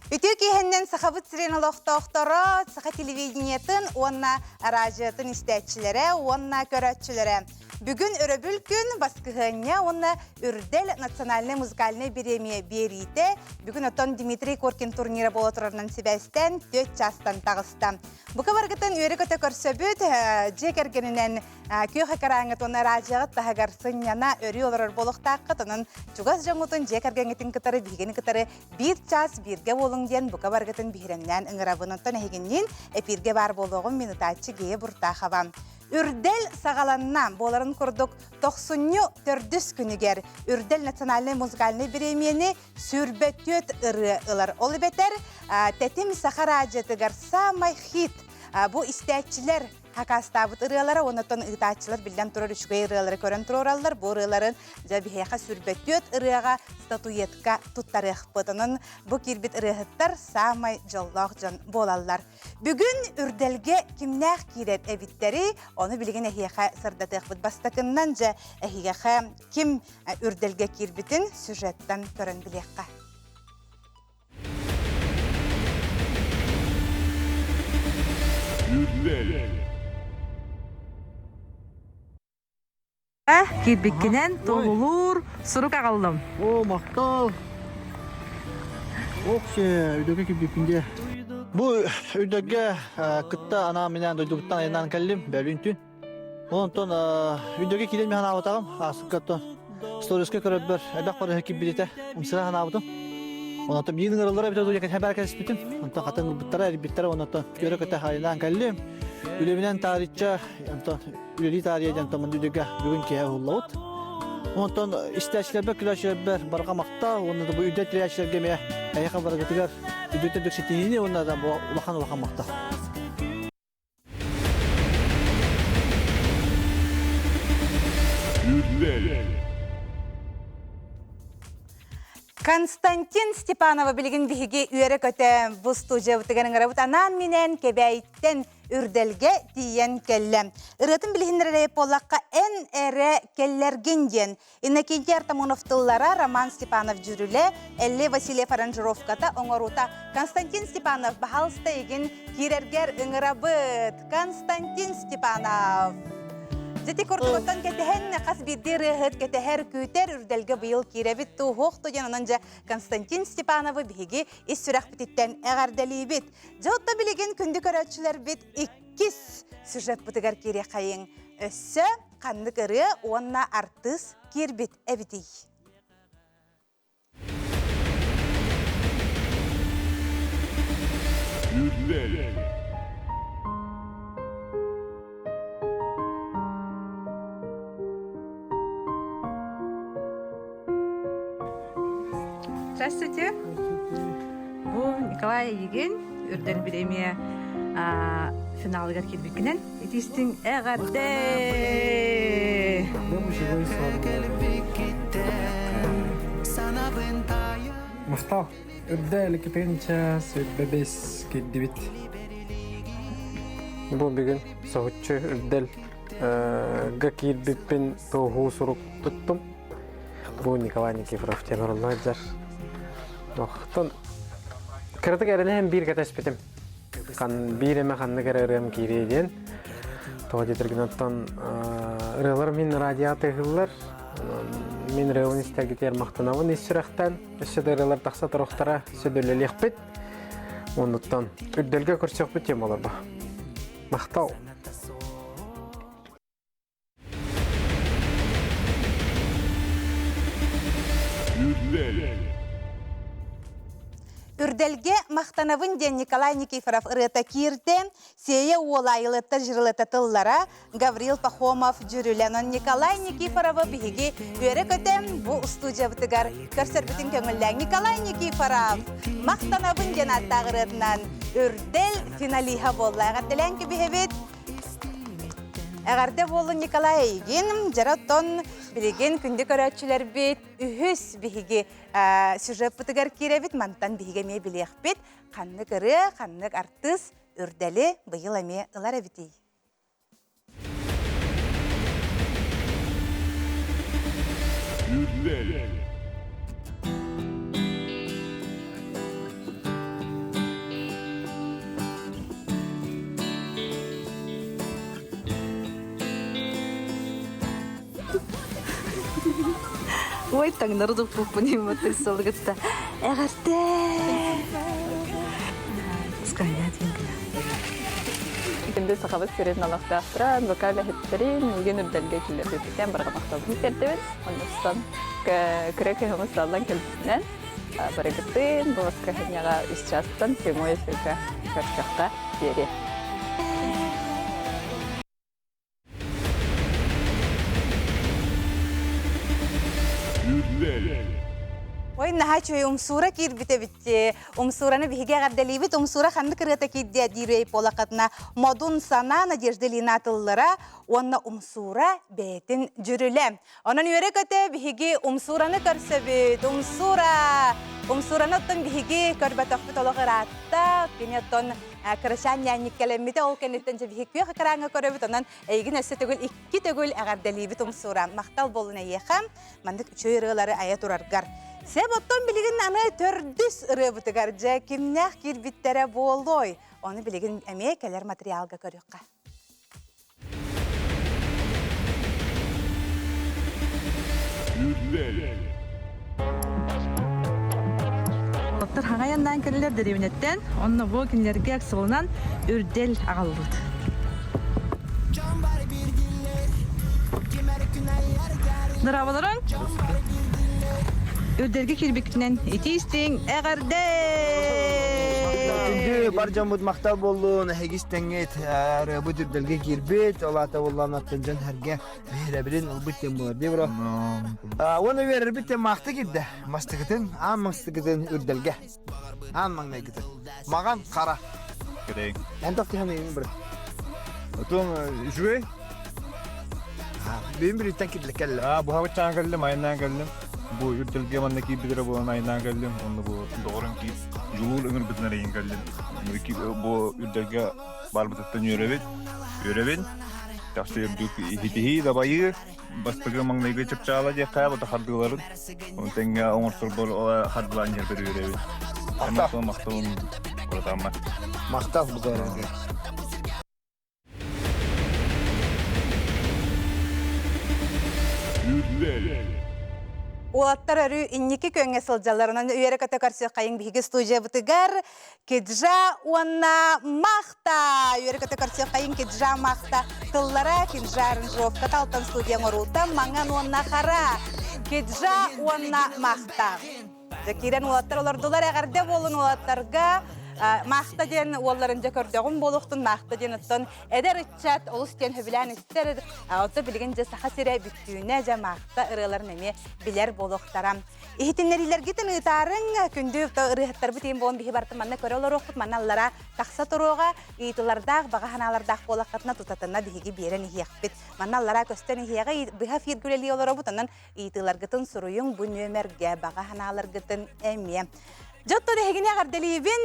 Үтүө киэһэннэн Сахабыт сирин олохтоохторо, саха телевидениетын уонна араадьыйатын истээччилэрэ уонна көрөөччүлэрэ. Бүгүн өрөбүл күн Баскыһыанньа уонна Үрдэл национальнай музыкальнай бириэмийэ биэриитэ бүгүн оттон Дмитрий Коркин турнира буола турарынан сибээстээн түөрт чаастан таҕыста. Бука барыгытын үөрэ-көтө көрсөбүт, дьиэ кэргэнинэн күөх экраҥҥыт уонна араадьыйаҕыт таһыгар сынньана өрүү олорор буолуохтааххыт. Онон чугас дьоҥҥутун, дьиэ кэргэҥҥитин кытары, биһигини кытары биир чаас бииргэ буолуҥ диэн бука барыгытын биһирэмнээн ыҥырабын. Онтон эһигинниин эпииргэ баар буолуоҕум мин ытааччы Гея Буртахова. Үрдэл саҕаланна буоларын курдук тохсунньу төрдүс күнүгэр Үрдэл национальнай музыкальнай бириэмийэни 24 ырыа ылар. Ол эбэтэр Тэтим Саха радиотыгар самай хит бу истээччилэр хакаастаабыт ырыалара оннуттан ыытааччылар биллэн турар үчүгэй ырыалары көрөн туруораллар. Бу ырыаларын дьэ биһиэхэ 24 ырыаҕа статуэтка туттарыахпыт. Онон бу киирбит ырыаһыттар саамай дьоллоох дьон буолаллар. Бүгүн Үрдэлгэ кимнээх киирэр эбиттэри, ону билигин эһиэхэ сырдатыахпыт. Бастакыннан дьэ эһиэхэ ким Үрдэлгэ киирбитин сюжеттан көрөн билиэххэ. Киирбиккинэн туолулуур сурук аҕаллым. О, махтал. Ох, үйдөгө киирбиппин дии. Бу үйдөгө кытта анаан-минээн дойдубуттан айаннаан кэллим бөлүүн түн. Онтон үйдөгө киирэн мин санаабатаҕым, ааспыкка сториска көрөрбөр элбэх барыһы киирбит этэ, умсыра санаабытым. Онтон биир ыҥыраллара эбитэ дуу диэн баар кэспитим. Онтон хатын ылбыттара, эрийбиттэрэ, онтон үөрэ-көтө айаннаан кэллим. Үлэбинэн таарычча, онтон үлэлии таарыйа диэн онтон үйдөгө бүгүн киэһэ уһуллабыт. Онтон истээччилэрбэр, күлээччилэрбэр барҕа махтал уонна да бу үйдэ тирээччилэргэ эмиэ эһиэхэ барыгытыгар үрдүктэн үрдүк ситиһиини уонна да бу улахан-улахан махтал. Константин Степанова билигин биһиги үөрэ-көтө бу студиябытыгар ыҥырабыт анаан-минээн Кэбээйиттэн Үрдэлгэ тиийэн кэллэ. Ырыатын билиһиннэрэрэ буоллахха эн эрэ кэллэргин диэн Иннокентий Артамонов тыллара, Роман Степанов дьүрүлэ, Элли Васильев аранжировката оҥоруута. Константин Степанов баһаалыста игин киирэргэр ыҥырабыт. Константин Степанов. Дьити курдугуттан кэтэһэн хас биирдии ырыаһыт кэтэһэр күүтэр үрдэлгэ быйыл киирэбит туһуох диэн онон дьэ Константин Степановы биһиги ис сүрэхпититтэн эҕэрдэлиибит. Дьэ отто билигин күндү көрөөччүлэрбит иккис сюжеппытыгар киириэххэйиҥ. Өссө Ханнык ырыа уонна артыыс киирбит эбитий? Здравствуйте. Бу Николай Егин Үрдэл бириэмийэ финалыгар киирбиккинэн Итистиҥ эҕэрдэ! Махтал. Үрдэ лекетенча сүрбэ бэс кирдибит. Бу бүгүн соһуччу үрдэл га киирбиппин туоһуу сурук туттум. Бу Николай Никифоров диэн орунна сылдьар. Охтон кыратык эрэнэһэн биир кэтэспитим. Биир эмэ ханнык эрэ ырыам киириэ диэн. Тоҕо диэтэргин оттон ырыалар мин радиоҕа тыаһыыллар. Мин ырыабын истэргитигэр махтанабын ис сүрэхтэн. Өссө да ырыалар тахса турохтара, өссө да үлэлиэхпит. Оннуттан үрдэлгэ көрсүөхпүт диэн буолар Махтал. Үрдэлгэ махтанабын диэн Николай Никифоров ырыата киирдэ. Сиэйэ уола айылыттар жырылыта тыллара Гаврил Пахомов дьүрүлэн. Николай Никифоровы биһиги үөрэ-көтө бу устуудьабытыгар көрсөрбүтүн көҥүллээн Николай Никифоров махтанабын диэн ааттаах ырыатынан Үрдэл финалиһа буолла. Эҕэрдэлээн кэбиһэбит. Эҕэрдэ буоллун Николай эйигин. Дьара оттон билигин күндү көрөөччүлэрбит үһүс биһиги сюжеппытыгар киирэбит. Мантан биһиги эмиэ билиэхпит. Ханнык ырыа, ханнык артыыс үрдэли быйыл эмиэ ылар эбитий? Үрдэл. Ой, таҥнары туппуппун имматы сылгытта. Эҕэрдэ! Сканя диэн Күндү Сахабыт сирин олохтоохторо, НВК үлэһиттэрин миигин үрдэлгэ киллэрбиппитин барҕа махталбын тиэрдэбин. Оннуттан кыра кыһыммыт саллан кэлбитинэн барыгытын бу воскресеньеҕа үс чаастан прямой эфиргэ көрсөххө диэри. Ой, наһаа үчүгэй умсуура киирбит эбит. Умсуураны биһиги эҕэрдэлиибит. Умсуура ханнык ырыата киирдэ диир полакатына модун санаа Надежда Ильина тыллара уонна умсуура бэйэтин дьүрүлэ. Онон үөрэ-көтө биһиги умсуураны көрсөбүт. Умсуура! Умсуураны оттон биһиги көрбөтөхпүт олох ыраатта. Кини оттон кырачаан ньээнньиккэлэммитэ ол кэнниттэн дьэ биһиги күөх экраҥҥа көрөбүт. Онон эйигин өссө төгүл икки төгүл эҕэрдэлиибит Умсуура. Махтал буоллун эйиэхэ. Маннык үчүгэй ырыалары айа тураргар. Сөп оттон билигин аны төрдүс ырыабытыгар дьэ кимнээх киирбиттэрэ буолуой? Ону билигин эмиэ кэлэр материалга көрүөххэ. Уолаттар хаҥа айаннаан кэллилэр дэриэбинэттэн, онно бу кинилэргэ ыксалынан үрдэл аҕаллыбыт. Дорооболоруҥ! Үрдэлгэ киирбиккитинэн итии-истиҥ эҕэрдэ! Күндү бар дьоммут махтал буоллун, эһиги истэҥҥит ырыабыт үрдэлгэ киирбит, ол аата буоллаан дьон сэргэ биһирэбилин ылбыт диэн буолар дии бро. Уонна үөрэрбит диэн маахта киирдэ. Мастыкытын, аан мастыкытын үрдэлгэ. Аан маҥнайгытын. Маҕан хара. Кэтэйиҥ. Эн тохтуһан бро. Отон үчүгэй. Бүгүн бүлүүттэн кирлэ кэллэ. Аа, буһабыччаан кэллим, айаннаан кэллим. Бу үрдэлгэ манна киирбитэрэ буолан айаннаан кэллим. Онно бу доҕорум киир дьулуур ыҥырбытын эрийин кэллим. Бу үрдэлгэ барбытыттан үөрэбит. Үөрэбин. Тахса үрдүк иһитиһии, дабайыы, бастакы маҥнайгы чыпчаала диэххэ бу хардыыларын. Ону тэҥҥэ оҥорсорбор хардылаан иһэрбэр үөрэбин. Махтал. Махталым куратааммат. Махтал бу Уолаттар өрүү инники күөҥҥэ сылдьаллар. Онон үөрэ-көтө көрсүөххэйиҥ биһиги студиябытыгар Киджа уонна Махта. Үөрэ-көтө көрсүөххэйиҥ Киджа Махта тыллара Киджа аранжировката Алтан студия оҥоруута Маҥан уонна Хара. Киджа уонна Махта. Дьэ киирэн уолаттар олордулар. Эҕэрдэ буолун уолаттарга. Маахта диэн уолларын дьэ көрдөҕүм буолуохтун. Маахта диэн оттон эдэр ыччат олус диэн сөбүлээн истэр. Оттон билигин дьэ Саха сирэ бүттүүнэ дьэ Маахта ырыаларын эмиэ билэр буолуохтара. Иһитиннэриилэргитин ыытаарыҥ. Күндү ырыаһыттарбыт иһин буолан биһи барытын манна көрө олоруохпут. Манна аллара тахса туруоҕа. Ыйытылардаах, баҕа санаалардаах буолаххытына тутатына биһиги биэрэн иһиэхпит. Манна аллара көстөн иһиэҕэ. Быһа эфиргэ үлэлии олоробут. Онон Ыйытыыларгытын суруйуҥ бу нүөмэргэ, баҕа санааларгытын эмиэ. Дьэ оттон эһигини эҕэрдэлиибин.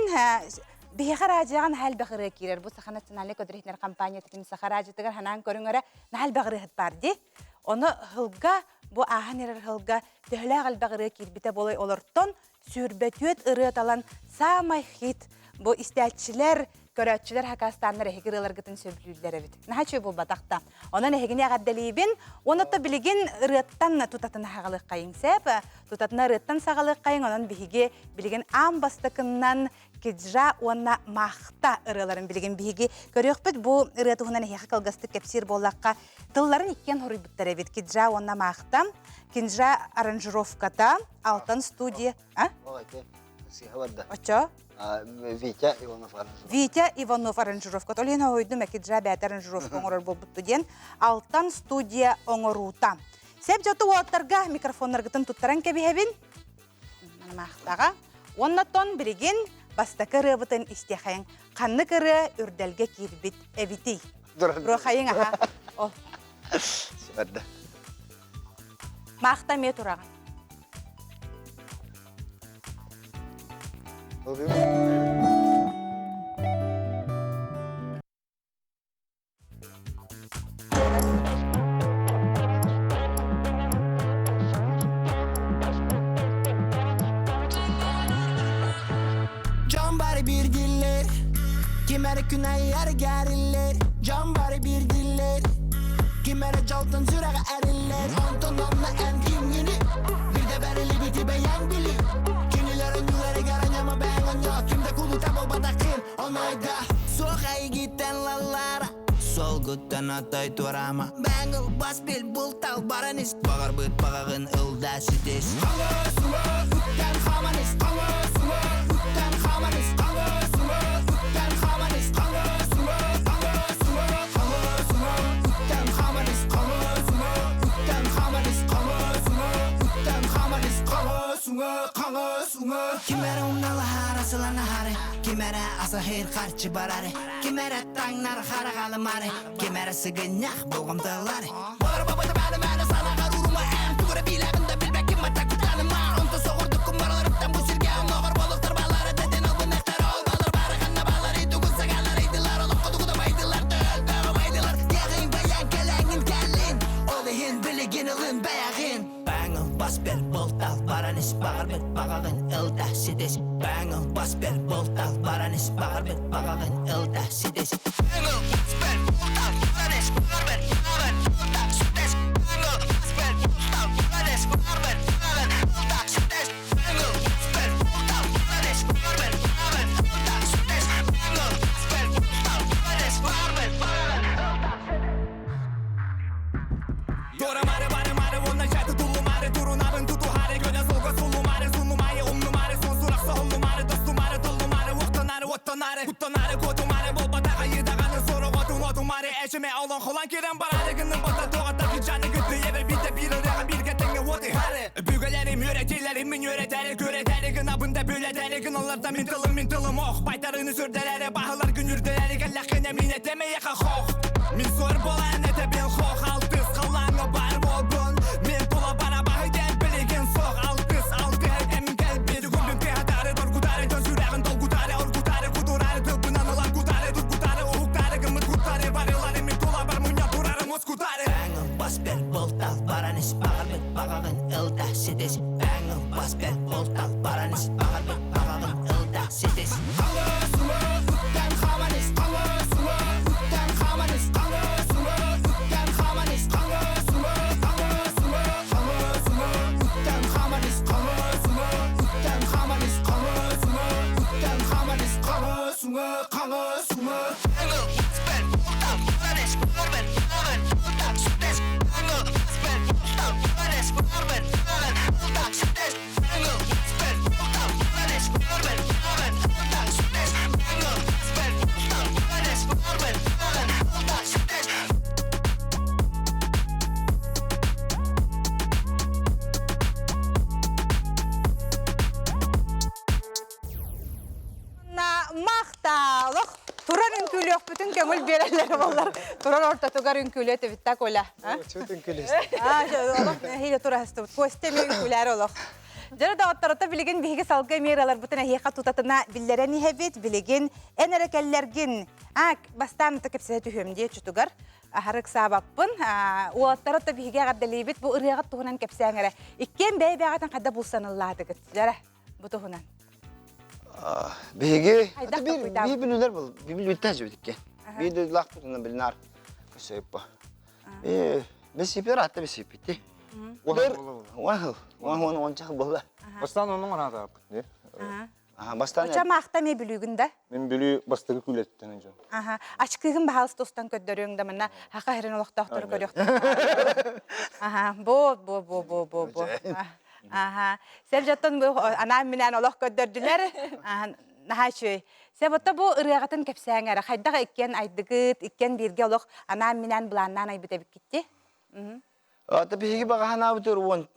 Биһиэхэ радиоҕа наһаа элбэх ырыа киирэр. Бу Саха национальнай көдүрүһүнэр компаниятын Саха радиотыгар ханаан көрүҥ эрэ наһаа элбэх ырыаһыт баар дии. Ону һылга, бу ааһан эрэр һылга төһөлөөх элбэх ырыа киирбитэ буолай олортон сүүрбэтүөт ырыа талан саамай хит бу истээччилэр, көрөөччүлэр хакастааннар эһиги ырыаларгытын сөбүлүүллэр эбит. Наһаа үчүгэй буолбатах да. Онон эһигини эҕэрдэлиибин. Уонна билигин ырыаттан тутатына хаҕалыаххайыҥ сөп. Тутатына ырыаттан саҕалыаххайыҥ. Онон биһиги билигин аан бастакыннан Киджа уонна Махта ырыаларын билигин биһиги көрүөхпүт. Бу ырыа туһунан эһиэхэ кылгастык кэпсиир буоллахха, тылларын иккиэн хоруйбуттар эбит. Киджа уонна Махта. Кинджа аранжировката, Алтан студия. А? Очо? Витя Иванов аранжировка. Витя Иванов аранжировка. Ол иһин хоһуйдум Киджа бэйэтэ аранжировка оҥорор буолбутту диэн. Алтан студия оҥоруута. Сеп дьоту уолаттарга микрофоннаргытын туттаран кэбиһэбин. Мананаахтаҕа. Уонна тон билигин бастакы ырыабытын истиэхэйиҥ. Ханнык ырыа үрдэлгэ киирбит эбитий? Рохайыҥ аха. Ол. Сибэрдэ. Маахта эмиэ тураҕын. Дьон бары биир дииллэр, ким эрэ күн айар гэриллэр. Дьон бары биир дииллэр, ким эрэ дьолтон сүрэҕэ эриллэр. Онтон онно эн кимҥиний? Суолуттан атай туорама Бэҥыл бас бил бултал баран ис Бағарбыт бағағын ылда ситис Қаңы суы үттен хаман ис Қаңы суы үттен хаман ис Қаңы суы үттен хаман ис Қаңы суы қаңы суы қаңы суы үттен хаман ис Қаңы суы үттен хаман ис Қаңы суы үттен хаман ис Қаңы суы қаңы суы Ким эрэ умналаһар асыланаһары Ким эрэ асаһыыр харчы барары Ким эрэ таҥнар хараҕалымары Ким эрэ сыгынньах болҕомтолары Баңыл бас бер болтал баран ис бағарбыт бағағын ылда сидес Баңыл бас бер болтал баран ис бағарбыт бағағын ылда сидес Баңыл бас бер болтал баран ис бағарбыт бағағын ылда сидес Баңыл бас бер болтал баран ис бағарбыт бағағын ылда сидес Баңыл бас бер болтал баран ис бағарбыт бағағын ылда сидес Баңыл бас бер болтал баран ис бағарбыт бағағын ылда сидес Бас бер болтал баран ис бағарбыт бағағын ылда сидес Баңыл бас бер болтал баран ис бағарбыт бағағын ылда сидес Махталых турар үҥкүүлүөхпүтүн көҥүл биэрэллэр буоллар. Турар ортотугар үҥкүүлүө этибит Коля. Чөт үҥкүүлүс. Олох нэһиилэ тураһыстыбыт. Костя эмиэ үҥкүүлээр олох. Дьөрү доҕотторото билигин биһиги салгыы миэраларбытын эһиэхэ тутатына биллэрэн иһэбит. Билигин эн эрэ кэллэргин. А, бастаан ата кэпсэтэ түһүөм дии чутугар. Аһары ыксаабаппын. Уолаттара да биһиги эҕэрдэлиибит. Бу ырыаҕыт туһунан кэпсээҥ эрэ. Иккиэн бэйэ-бэйэҕитин хайда булсан ыллаатыгыт? Дьэрэ, бу туһунан. Биһиги биир бүлүүлэр был бүлүүттэн сөбүтүкке. Биир дойдулаахпытынан билинар көсөйппа. Бесипер атта бесиппити. Уан уан уончах буолла. Бастаан оннун анаатааппыт. Бастаан Оча маахта ме бүлүүгүн да? Мен бүлүү бастакы күлэттен дьон. Аха. Ачкыгын баһалыс тустан көддөрүөҥ да манна хака херин олохтоохтору көрүөхтөр. Аха. Бу бу бу бу бу бу. Аха. Сеп жаттан бу анаан минээн олох көддөрдүлэр. Наһаа үчүгэй. Сеп отто бу ырыаҕытын кэпсээҥ эрэ. Хайдах иккиэн айдыгыт, иккиэн бииргэ олох анаан минээн былааннаан айбыт эбиккитти? Ата биһиги багаһанаабытыр уон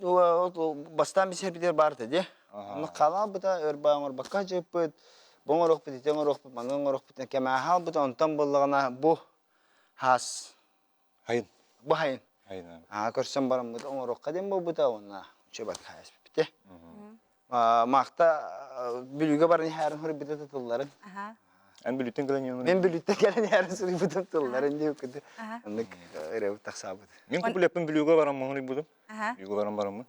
бастаан бисэрбитигэр баарта дии. Онно хаалаабыта өр баа оҥорбокко дьыппыт, бу оҥоруохпут, ити оҥоруохпут, маны оҥоруохпут кэмээхэ онтон буллаҕына бу хаас Хайын. Бу хайын. Хайын. Аа көрсөн бараммыт оҥоруохха диэн буолбута уонна үчүгэй хайас биппите. Маахта бүлүүгэ баран иһээрин суруйбута тылларын. Эн бүлүүттэн кэлэн иһэн. Мен бүлүүттэн кэлэн иһээрин суруйбутум тылларын диэбит курдук. Оннук ырыабыт тахсаабыт. Мин куплеппин бүлүүгэ баран суруйбутум. Бүлүүгэ баран бараммын.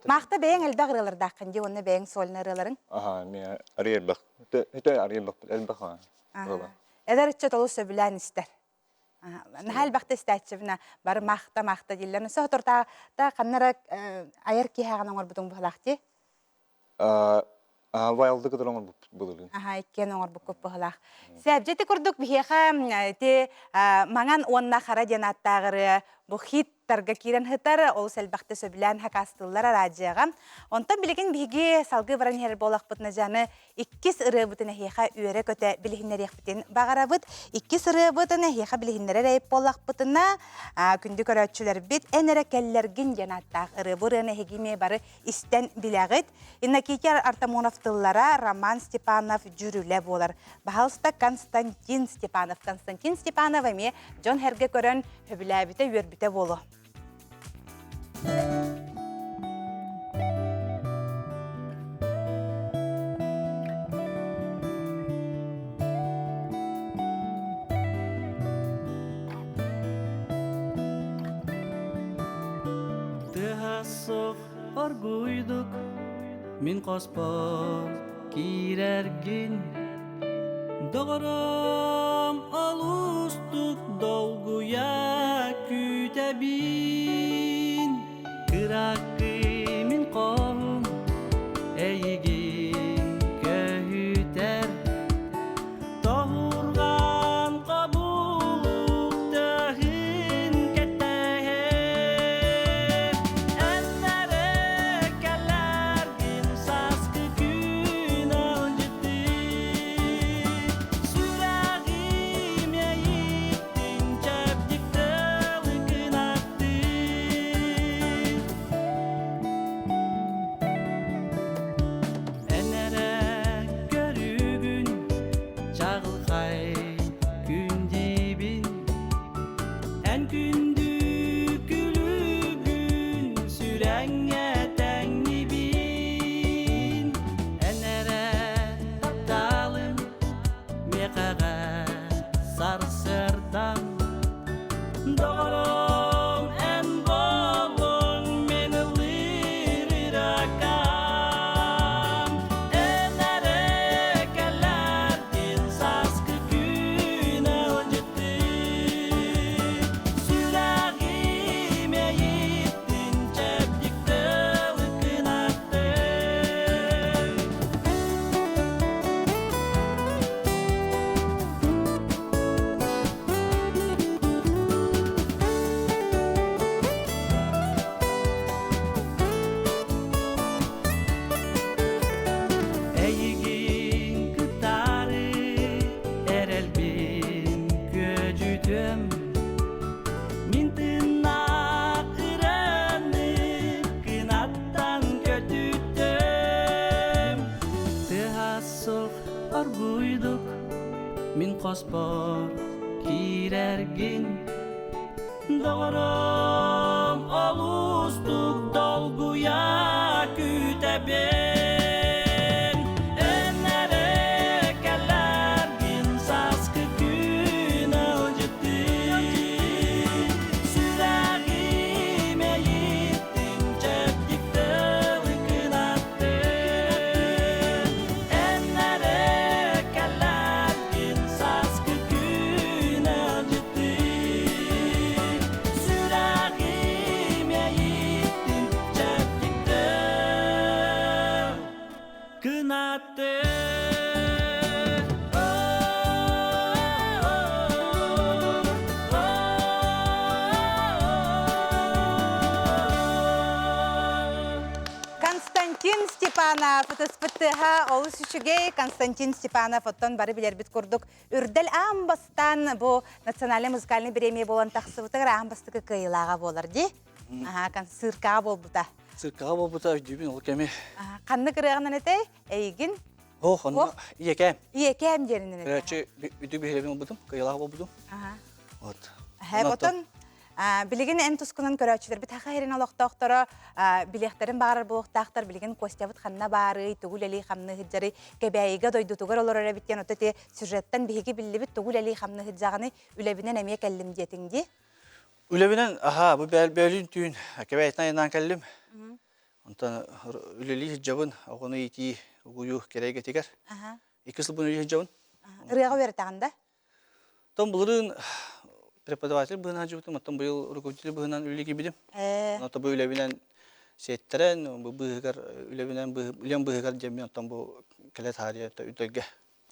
Маахта бэйэҥ элбэх ырыалардааххын дии уонна бэйэҥ сольный ырыаларыҥ. Аха, мен арый элбэх. Өтө арый элбэх элбэх ырыалар. Эдэр ыччат олус сөбүлээн истэр. Наһаа элбэхтэ истээччибинэ бары маахта маахта дииллэр. Өссө соторутааҕыта ханна эрэ айар киэһэҕин оҥорбутуҥ быһалаах дии. Вайлды кытары оҥорбуппут былырыын. Аха, иккиэн оҥорбуккут быһылаах. Сээбдьэ ити курдук биһиэхэ ити маҥан уонна хара диэн ааттаах ырыа бу хиттарга киирэн сытар, олус элбэхтэ сөбүлээн хакаастыыллар араадьыйаҕа. Онтон билигин биһиги салгыы баран иһэр буоллахпытына дьаны иккис ырыабытын эһиэхэ үөрэ-көтө билиһиннэриэхпитин баҕарабыт. Иккис ырыабытын эһиэхэ билиһиннэрэр эйип буоллахпытына, күндү көрөөччүлэрбит эн эрэ кэллэргин диэн ааттаах ырыа. Бу ырыаны эһиги эмиэ бары истэн билэҕит. Иннокентий Артамонов тыллара Роман Степанов дьүрүлэ буолар. Баһалыста Константин Степанов. Константин Степанов эмиэ дьон сэргэ көрөн сөбүлээбитэ, үөрбүтэ буолуо. Тыаһа суох Оргуйдук мин хоспор киирэргин Доҕорум олустук долгуйа күүтэбин Кыракый мин хоһум эйигин көһүтэр Тоһурҕан хобулук тыаһын кэтэһэр Эннэрэ кэлэргин сааскы күн алдьытыы Сүрэҕим эйиттин чэбдик тылы кынаттыы Эн эрэ көрүгүн чаҕылхай күндибин Эн күндү күлүгүн сүрэҥҥэ тэҥнибин Эн эрэ тапталым миэхэҕэ сарсыардам Доҕорум эн буолуҥ мин ыллыыр ыракам Эн эрэ кэлэргин сааскы күн ыалдьыттыы Сүрэҕим эйиттин чэбдик тылы кынаттыы Эйигин кытары эрэлбин күөдьүтүөм Мин тыыннаах ыраны кынаттан көтүтүөм Тыаһа суох оргуйдук Мин хоспор киирэргин Доҕорум олустук долгуйа күүтэбин Эн эрэ кэлэргин сааскы күн ыалдьыттыы Сүрэҕим эйиттин чэбдик тылы кынаттыы Эн эрэ кэлэргин сааскы күн ыалдьыттыы Сүрэҕим эйиттин чэбдик тыл кынаттыы Константин Степанов ытыспыт тыаһа олус үчүгэй. Константин Степанов оттон бары билэрбит курдук үрдэл аан бастаан бу национальный музыкальный бириэмийэ буолан тахсыбытыгар аан бастакы кыайыылааҕа буолар дии. Аха, циркаҕа буолбута. Циркаҕа буолбута өйдүүбүн ол кэми. Ханнык ырыаҕынан этэй? Эйигин? Ох, онно Ийэкээм. Ийэкээм диэнинэн этэ. Короче, үтүк биһирэбин ылбытым, кыайыылаах буолбутум. Аха. Вот. Отон Билигин эн тускунан көрөөччүлэрбит Саха сирин олохтоохторо билиэхтэрин баҕарар буолуохтаахтар. Билигин Костябыт ханна баарый, тугу үлэлии-хамныы сылдьарый, Кэбээйигэ дойдутугар олорор эбит диэн ото ити сюжеттан биһиги биллибит тугу үлэлии-хамныы сылдьаҕыный, үлэбинэн эмиэ кэллим диэтиҥ дии. Үлэбинэн, аһаа, бу бөөлүүн түүн Кэбээйиттэн айаннаан кэллим. Онтон үлэлии сылдьабын, оҕону иитии, угуйуу кэрэйгэтигэр. Икки сыл үлэлии сылдьабын. Ырыаҕа үөрэтэҕин да? Оттон былырыын преподаватель быһыынан сылдьыбытым, оттон быйыл руководитель быһыынан үлэлии киирбитим. Онон бу үлэбинэн Сиэттэрэн бу быыһыгар үлэбинэн үлэм быыһыгар дьэммин оттон бу кэлэ таарыйа үрдэлгэ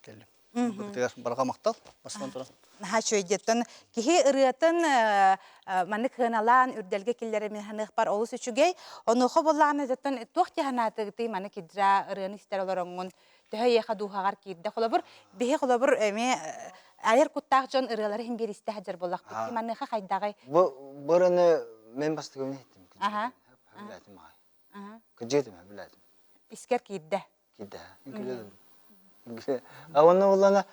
кэллим. Бытыгар барҕа махтал бастан туран. Наһаа үчүгэйдиттэн киһи ырыатын маннык сыаналаан үрдэлгэ киллэрэмин ханыахпар олус үчүгэй. Онуоха буоллаҕына дьоттон туох дии санаатыгытый маны кидра ырыаны истэр олороҥҥун төһө эйиэхэ дууһаҕар киирдэ. Холобур, биһи холобур эмиэ айар куттаах дьон ырыалары иһин биир истэ сылдьар буоллахпыт. Маныаха хайдаҕый? Бу бу ырыаны мен бастакыбын иһиттим. Аха. Билэтим аҕай. Кыдьыытым билэтим. Искер киирдэ. Киирдэ. Күлэ. А уонна буллана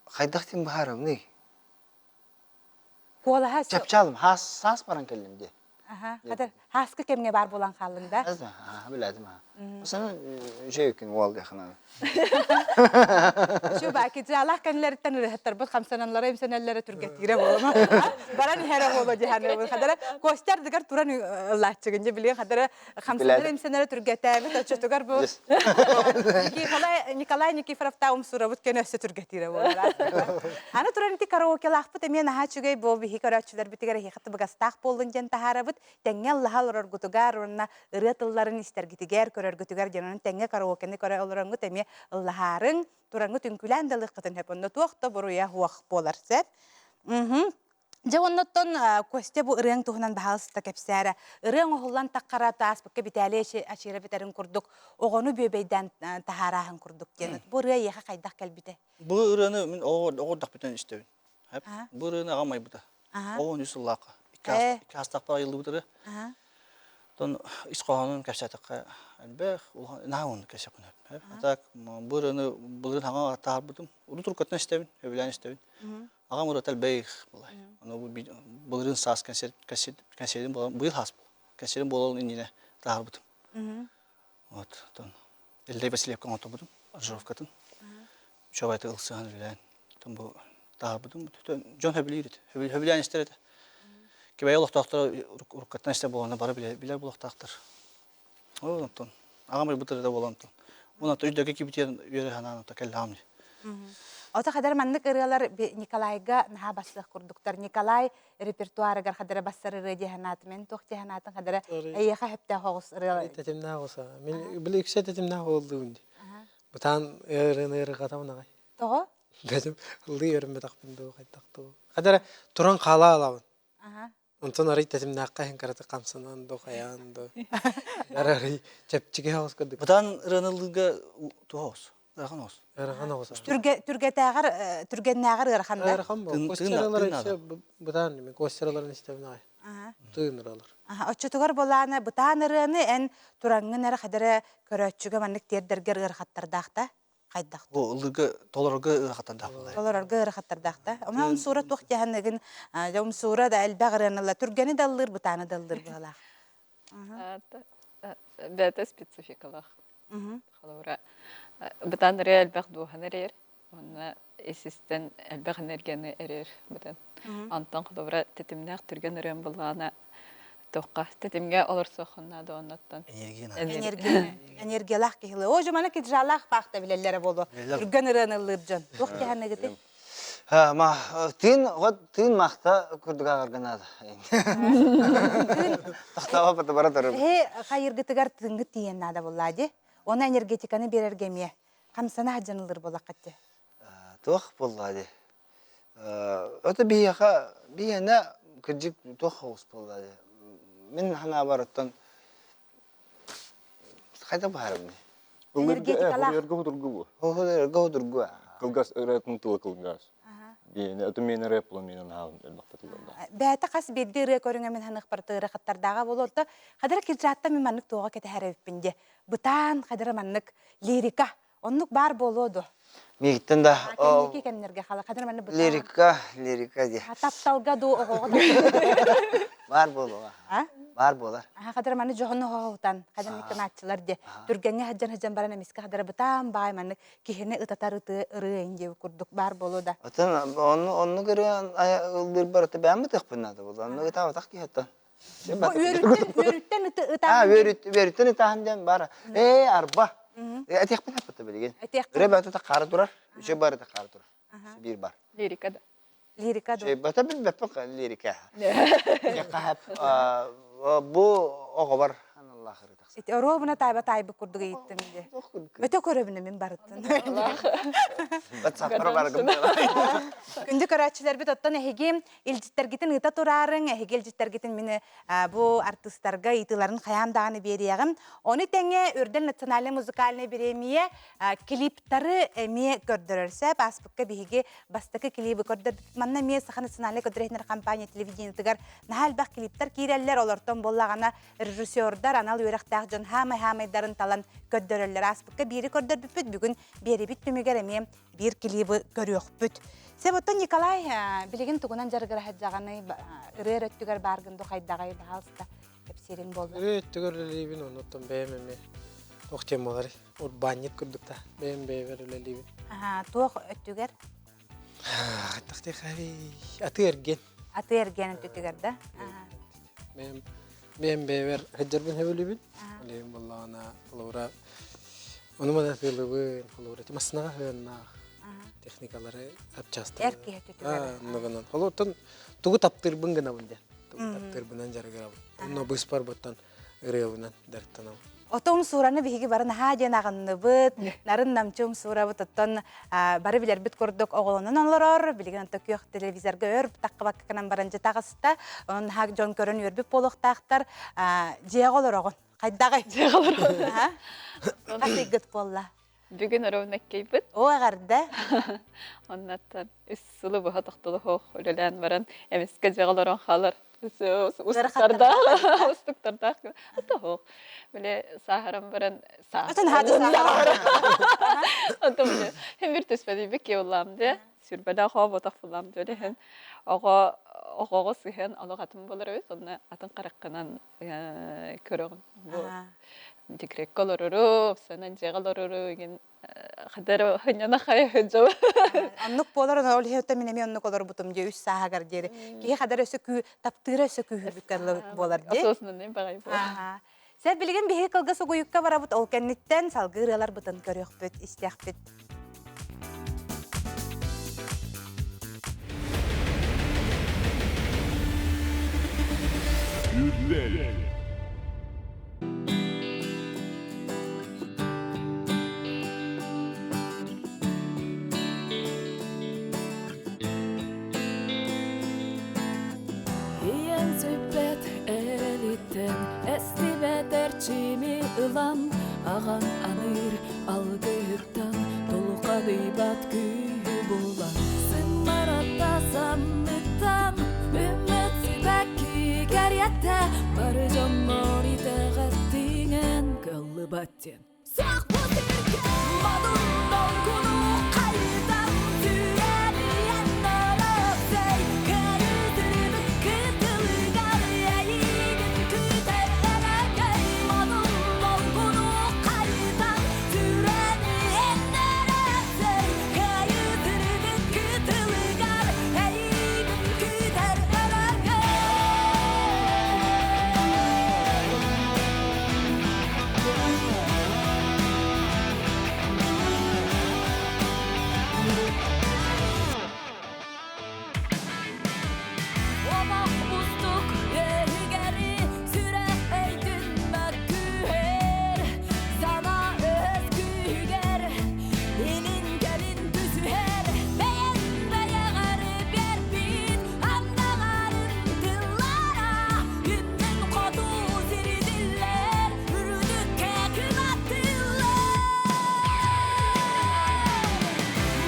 хайдах тим баһаарымный? Куолаһа Чапчалым, хаас саас баран кэллим дии. Аха, хатыр хааскы кэмҥэ баар буолан хааллыҥ да? Аха, билэтим аха. Сана үчүгэй күн уол диэххинэ. Şu баки жалах кэннилэриттэн ырыһаттарбыт хамсаналлара имсэнэллэрэ түргэтиирэ буолума. Баран иһэрэ буолуо диһаны хадара Костя ардыгар туран ыллааччыгын дьэ билигин хадара хамсанар имсэнэрэ түргэтээбит оччотугар бу Николай Николай Никифоровтаа умсурабыт көнө өссө түргэтиирэ буолар. Аны туран ити караокелаахпыт эмиэ наһаа үчүгэй буол биһи көрөөччүлэрбитигэр эһиэхэ табыгастаах буоллун диэн таһаарабыт. Тэҥҥэ ыллаһа олороргутугар уонна ырыа тылларын истэргитигэр, көрөргүтүгэр диэн онон тэҥҥэ караокены көрө олороҥҥут эмиэ ыллаһаарыҥ, тураҥҥыт үҥкүүлээн да ылыаххытын сөп. Онно туох да буруйа суох буолар сөп. Дьэ оннуттан Костя бу ырыаҥ туһунан баһаалыста кэпсээрэ. Ырыаҥ оһуллан таххара тааспыкка Виталий Ачира бүтэрин курдук оҕону бүөбэйдээн таһаарааһын курдук диэн. Бу ырыа эйиэхэ хайдах кэлбитэ? Бу ырыаны мин оҕо эрдэхпиттэн истэбин. Бу ырыаны аҕам айбыта. Оҕо үс сыллаахха. Икки астаахпар айыллыбыт ырыа. Тон ис хоһоонун кэпсээтэххэ элбэх, наһаа уһуннук кэпсиэхпин сөп. А так бу ырыаны былырыын хаҥа таһаарбытым. Урут уруккаттан истэбин, сөбүлээн истэбин. Аҕам ырыата элбэх буолай. Ону бу былырыын саас кэнсиэрин буолан, быйыл саас кэнсиэрин буолан иннинэ таһаарбытым. Вот, тон Эллэй Васильевка оҥотторбутум, аранжировкатын. Үчүгэй ылсыһан үлэлээн, тон бу таһаарбытым. Дьон сөбүлүүр этэ. Сөбүлээн истэр этэ. Кэбээйи олохтоохторо уруккаттан истэр буоланна бары билэр буолуохтаахтар. Ол онтон аҕам ырбыт ырыта буолан онтон. Уонна өйдөргө кибитиэн үөрэ санаан онто кэллэҕим дии. Ото хадара маннык ырыалар Николайга наһаа бассыах курдуктар. Николай репертуарыгар хадара бассар ырыа дии санаатым. Эн туох дии санаатыҥ хадара эйиэхэ сөптөөх оҕус ырыалар. Тэтимнээх оҕус. Мин били үксэ тэтимнээх оҕоллуун дии. Бытаан ырыаны ырыгатабын аҕай. Тоҕо? Бэтим ыллыы өрүммэтэхпин дуу хайдах дуу. Хадара туран хаала алабын. Онтон арый тэтимнээххэ иһин кыратык хамсанан дуу, хайаан дуу. Арый чэпчэки соҕус курдук. Бытаан ырыаны ыллыырга туох оҕус? Ыарахан оҕус. Ыарахан оҕус. Түргэтээҕэр түргэннээҕэр ыарахан да? Ыарахан буол. Костералар өссө бытаан мен костераларын истэбин аҕай. Тыын ыралар. Оччотугар булааны бытаан ырыаны эн тураҥҥын эрэ хадара көрөөччүгэ маннык тиэрдэргэр ыарахаттардаах да? Хайдах? Бу ыллыырга толорорго ыарахаттардаах буолар. Толорорго ыарахаттардаах да. Ома умсуура туох диэханныгын дьэ умсуура да элбэх ырыаналла түргэни да ыллыыр бытааны да ыллыыр быһалаах. Бэйэтэ спецификалаах. Холобура, бытаан ырыа элбэх дууһаны эрийэр, уонна ис-истэн элбэх энергияны эрийэр бытан. Онтон холобура тэтимнээх түргэн ырыам буллаҕына туохха тэтимҥэ олорсуоххун наада оннуттан. Энергия. Энергиялаах киһилэ. О, жумана киджалаах баахта билэллэрэ буолуо. Түргэн ырыаны ыллыыр дьон. Туох киһаныгыты? Ма тыын вот тыын махта курдук аҕаргынаада. Тахтаба бара турар. Эһи хайыргытыгар тыынгыт тиийэн наада буоллаа дии. Оны энергетиканы берерге эмиэ хамсана сылдьан буоллаххат дии. Туох буоллаа дии. Это биһиэхэ биһиэнэ кырдьык туох оҕус буолла дии. Мин санаабар оттон хайда баарым Энергетикалаах. Ыллырга хутургу бу. Ыллырга хутургу. Кылгас ырыатын тыла кылгас. Биэни ото миэнэ рэп була миэнэ наһаа элбэхтэ тылларда. Бэйэтэ хас биирдии ырыа көрүҥэ мин ханыхпар тыырахаттардааҕа буолуорта. Хадара киржаатта мин маннык туоҕа кэтэһэр эбиппин дии. Бытаан хадара маннык лирика Оннук баар буолуо дуо? Миигиттэн да Кэнники кэмнэргэ хала хадыр манна бытаан. Лирика, лирика дии. Тапталга дуу оҕоҕо Баар буолуоҕа. Баар буолар. Хадыр маны дьоһуну хоһутан, хадыр никканааччылар дии. Түргэҥҥэ сылдьан сылдьан баран эмискэ хадыр бытаан баай маннык киһини ытатар ытыы ырыа диye курдук баар буолуо да. Отон онну оннук ырыа ыллыырбар ото бэйэм ытыахпын наада буолла. Оннук ытаабатах киһи оттон. Үөрүттэн үөрүттэн ытааһын. Үөрүттэн ытааһын диэн баар. Ээ, арба. Этиэхпин эппитэ билигин. Ырыа баата хаара турар, үчүгэй барыта хаара турар. Биир бар. Лирика да. Лирика да. Бата билбэппин лирика. Хаһап Бу оҕобор аналлаах ырыа тахсар. Ити оруобуна таайба таайбыт курдук ыйыттым дии. Өтө көрөбүнэ мин барыттын. Ватсаппар баргым. Күндү көрөөччүлэрбит оттон эһиги илдьиттэргитин ыыта тураарыҥ, эһиги илдьиттэргитин мин бу артыыстарга ыйытыыларын хайаан даҕаны биэриэҕим. Ону тэҥэ Үрдэл национальнай музыкальнай бириэмийэ клиптары эмиэ көрдөрөр сөп. Ааспыкка биһиги бастакы клиби көрдөрбүт. Манна эмиэ Саха национальнай көрдөрөр компания телевидениетыгар наһаа элбэх клиптар киирэллэр. Олортон буоллаҕына режиссердар анал үөрэхтээх дьон хаамай-хаамайдарын талан көрдөрөллөр. Ааспыкка биири көрдөрбүппүт, бүгүн биэрибит түмүгэр эмиэ биир клибы көрүөхпүт. Сеп оттон Николай билигин тугунан дьарыгыра сылдьаҕыный, ырыа өттүгэр бааргын ду хайдаҕай, баһаалыста кэпсиирин буолла. Ырыа өттүгэр үлэлиибин, оннуттан бэйэм эмиэ туох диэн буоларый, урбаанньыт курдук да, бэйэм бэйэбэр үлэлиибин. Туох өттүгэр? Хайдах диэхэй, атыы эргиэн. Атыы эргиэн өттүгэр да? Бэйэм бэйэм бэйэбэр сылдьарбын сөбүлүүбүн. Үлэбин буоллаҕына, холобура, ону маны атыылыыбын, холобура, массыынаҕа сыһыаннаах техникалары апчаастары. Эр киһи өттүгэр. Оннугунан. Холобур, тугу таптыырбын гынабын диэн. Тугу таптыырбынан дьарыгырабын. Онно быыспар буттан ырыабынан дьарыктанабын. Отом суураны биһиги бары наһаа диэн аҕынныбыт, нарын намчы умсуурабыт оттон бары билэрбит курдук оҕолонон олорор, билигин онто күөх телевизорга өр таххыбакка гынан баран дьэ таҕыста, онон наһаа дьон көрөн үөрбүт буолуохтаахтар. Дьиэҕэ олороҕун, хайдаҕый? Дьиэҕэ олороҕун. Хас ыйгыт буолла? Бүгүн ровнаккейбыт. О, эҕэрдэ. Оннаттан үс сылы быһа тохтолоһуох үлэлээн баран эмискэ дьиэҕэ олорон хаалар устуктардаах устуктардаах тоһуох били сааһыран баран Отон хаады сааһыран Отон били хим бир түспэдийбит киуллаам де сүрбэлээх хоо ботах буллаам дьөлөһөн оҕо оҕоҕо сыһыан олох атын болар эбит онно атын хараххынан көрөҕүн бу декреккэ олорору сана дьиэҕэ олорору игин хадара хынньана хайа сылдьабын. Оннук буолар, ол иһин мин эмиэ оннук олорбутум дии үс сааһыгар диэри. Киһи хадара өссө күү таптыыра өссө күүһүрбүт буолар дии. Осознанный баҕай буолар. Сэ билигин биһиги кылгас угуйукка барабыт, ол кэнниттэн салгыы ырыаларбытын көрүөхпүт, истиэхпит. Үрдэл. Ийэн сүппэт эрэлиттэн эстибэт эрчими ылан аҕаҥ аныыр алгыһыттан тулхадыйбат күүһү булан сыммаратта санныттан үммэт сибэкки кэриэтэ бары дьоннор итэҕэттиҥэн кыллыбат диэн Сахпыт модун долгуну хайытан сүрэниэн өрөксөй кыайыытырыбыт кытылыгар эйигин күүтэр өрөкөй модун долгуну хайытан сүрэниэн өрөксөй кыайыытырыбыт кытылыгар эйигин күүтэр өрөкөй. Олох устук үөһүгэри сүрэх өйдүн мөккүһэр Сана өс күүһүгэр илин-кэлин түсүһэр Бэйэн бэйэҕэр биэрбит андаҕарын тыллара Күннүн хоту сирдиллэр үрдүккэ кынаттыыллар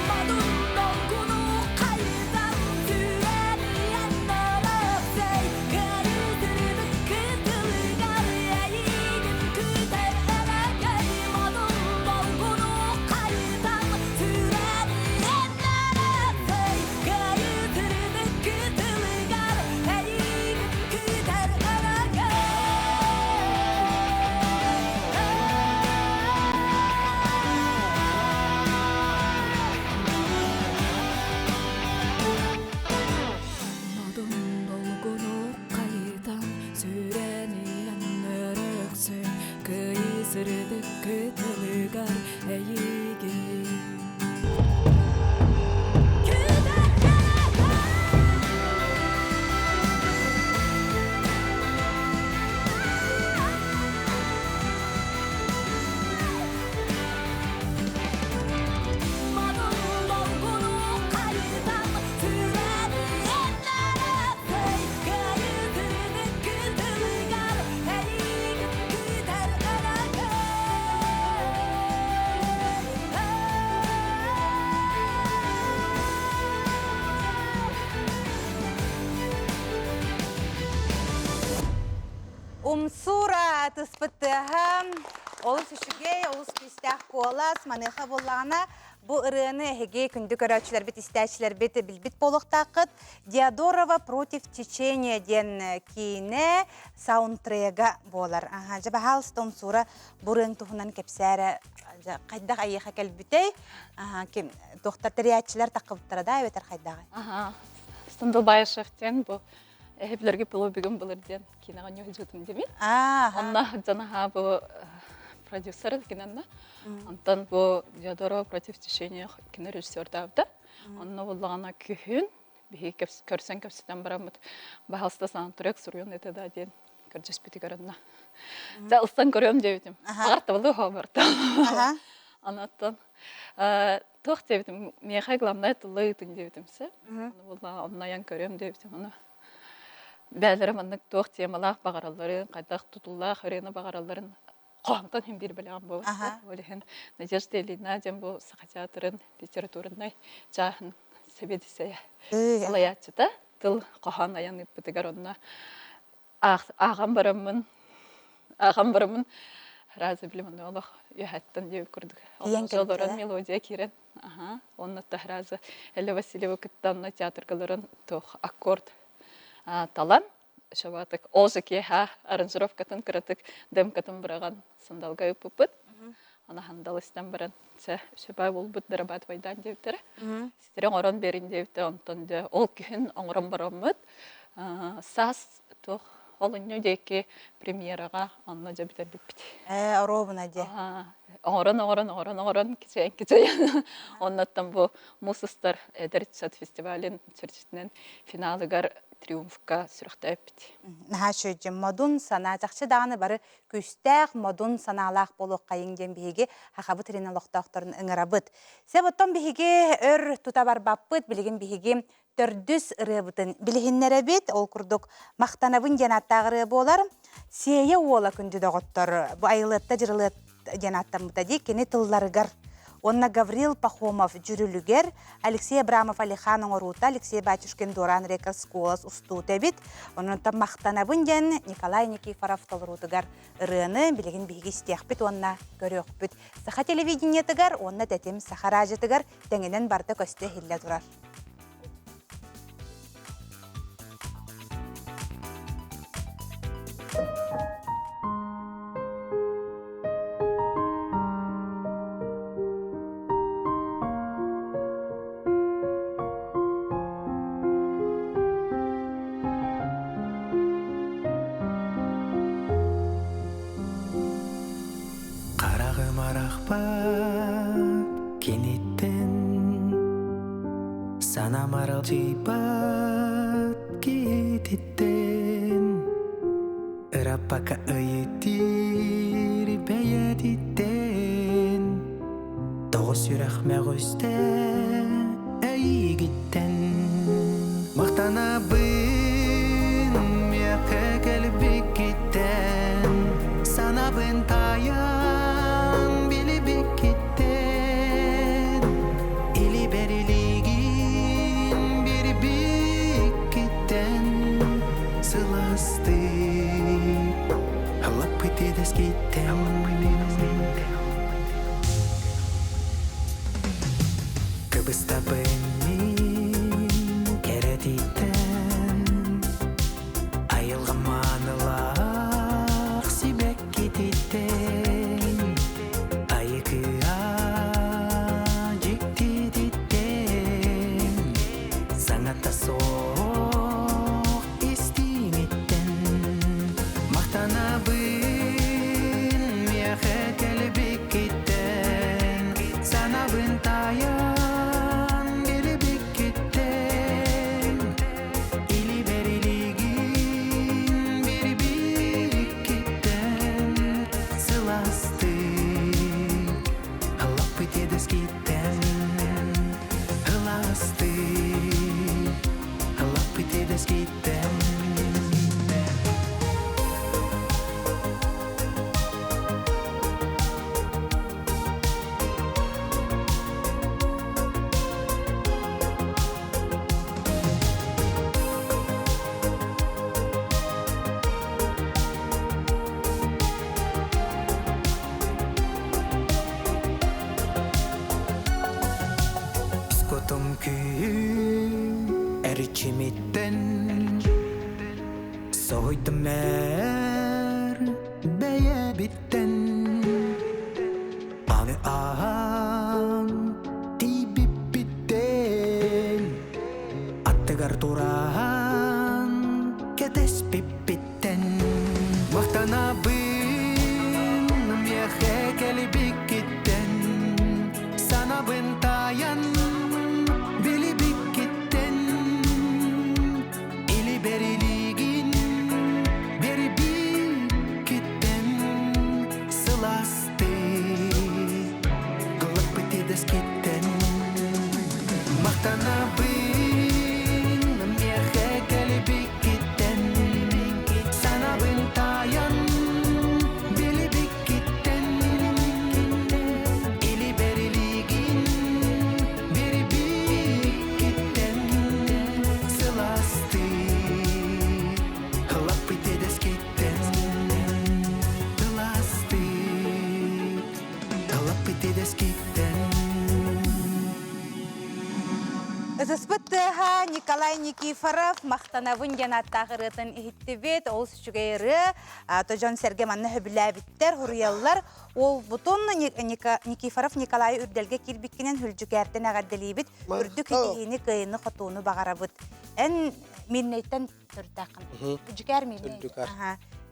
Модун долгуну хайытан сүрэниэн өрөксөй Кыайыытырбыт кытылыгар эйигин күүтэр өрөгөй Модун долгуну хайытан сүрэниэн өрөксөй Кыайыытырбыт кытылыгар эйигин күүтэр өрөгөй. Модун долгуну хайытан сүрэниэн өрөксүн кыйысырдык кытылыгар эйигин артыыспыт тыаһа олус үчүгэй, олус күүстээх куолас. Маныаха буоллаҕына, бу ырыаны эһиги күндү көрөөччүлэрбит, истээччилэрбит билбит буолуохтааххыт. Диадорова против течения диэн киинэ саундтрега буолар. Аха, дьэ, баһаалыста Умсуура бу ырыаҥ туһунан кэпсээрэ хайдах эйиэхэ кэлбитэй? Аха, ким туохтар тэрийээччилэр таххыбыттара да эбэтэр хайдаҕый? Аха, Стандалбаешев диэн бу эһэбилэргэ пылу бүгүн былыр диэн киинэҕэ ньуһдьутум дими. Онно дьанаһа бу продюсер кинанна. Онтон бу Диодорова против течения кино режиссердаабыта. Онно буллаҕына күһүн биһиги көрсөн кэпсэтэн бараммыт баһалста саундтрек суруйун это да диэн көрдөспүтүгэр онно. Дьэ ылсан көрүөм диэбитим. Аҕар табылы хооборто. Онуттан туох диэбитим, миэхэ главное тылла ыытын диэбитим сөп. Ону буллаҕа онно айан көрүөм диэбитим. Ону бээлэрэ маннык туох темалаах баҕаралларын, хайдах тутуллаах ырыаны баҕаралларын хоһоонтон иһин биир бэлэҕим буолбута. Ол иһин Надежда Ильина диэн бу Саха театрын литературнай чааһын сэбиэдиссэйэ салайааччыта тыл хоһоон айан ыыппытыгар онно ааҕан бараммын ааҕан бараммын разы билим онно олох үөһэттэн диэбит курдук олорон мелодия киирэн аха онно разы Элла Васильева кытта онно театрга олорон туох аккорд талан шабатык ол же киэһэ аранжировкатын кыратык демкатын быраҕан сандалга ыыппыппыт ана сандал истэн баран чэ шабай буолбут дорабатывайдаан диэбиттэрэ ситэри оҥорон биэрин диэбитэ онтон дьэ ол күһүн оҥорон бараммыт саас туох олунньу диэки премьераҕа онно дьэ бүтэрбиппит Ээ, оруобуна дьэ. Оҥорон, оҥорон, оҥорон, оҥорон кичэйэн, кичэйэн. Оннуттан бу муус устар эдэр ыччат фестивалын чэрчитинэн финалыгар триумфка сүрэхтээппит. Наһаа үчүгэй модун санаа чахчы даҕаны бары күүстээх модун санаалаах буолуоххайыҥ диэн биһиги Сахабыт сирин олохтоохторун ыҥырабыт. Сөп оттон биһиги өр тута барбаппыт, билигин биһиги төрдүс ырыабытын билиһиннэрэбит. Ол курдук «Махтанабын» диэн ааттаах ырыа буолар. Сиэйэ уола күндү доҕоттор, бу айылыатта дьырылыат диэн ааттаммыта дии, кини тылларыгар уонна Гаврил Пахомов дьүрүлүгэр Алексей Абрамов Алихан оҥоруута Алексей Батюшкин Дуораан Рекордс куолас устуута эбит. Онон махтанабын диэн Николай Никифоров толоруутугар ырыаны билигин биһиги истиэхпит уонна көрүөхпүт. Саха телевидениетыгар уонна Тэтим Саха радиотыгар тэҥинэн барыта көстө иһиллэ турар. Хараҕым арахпат киниттэн Санам аралдьыйбат киһититтэн Ыраппака ыйытыыр бэйэтиттэн Тоҕо сүрэх мөҕүстэ эйигиттэн Махтанабын миэхэ кэлбиккиттэн Санабын таайан билибиккиттэн Илибэрилигин бирбиккиттэн Сыластык Лаппыт идэскиттэн Кыбыстабын мин кэрэтиттэн Айылҕа маанылаах сибэккититтэн Айыкыа дьиктититтэн Саҥата суох истиҥиттэн Махтанабын миэхэ кэлбиккиттэн Санабын таайан билибиккиттэн. Эрчимиттэн соһуйдум эр бэйэбиттэн Аны ааһан тиийбиппиттэн Аттыгар туран кэтэспиппиттэн Махтанабын миэхэ кэлибиккиттэн Санабын таайан билибиккиттэн Или берилигин берибиккиттэн Сыласты Кылаппыт идэскиттэн Махтанабын миэхэ кэлибиккиттэн Санабын таайан билибиккиттэн Или берилигин берибиккиттэн Сыласты Кылаппыт идэскиттэн Тыласты Кылаппыт идэскиттэн Ытыспыт тыаһа Николай Никифоров «Махтанабын» диэн ааттаах ырыатын иһиттибит. Олус үчүгэй ырыа. То дьон-сэргэ манна сөбүлээбиттэр, хуруйаллар. Уолбутун Никифоров Николай Үрдэлгэ киирбиккинэн Хүлдьүкээртэн эҕэрдэлиибит. Үрдүк итиһиини, кыайыны-хотууну баҕарабыт. Эн Мирнэйтэн төрүттээххин. Хүлдьүкээр Мирнэй.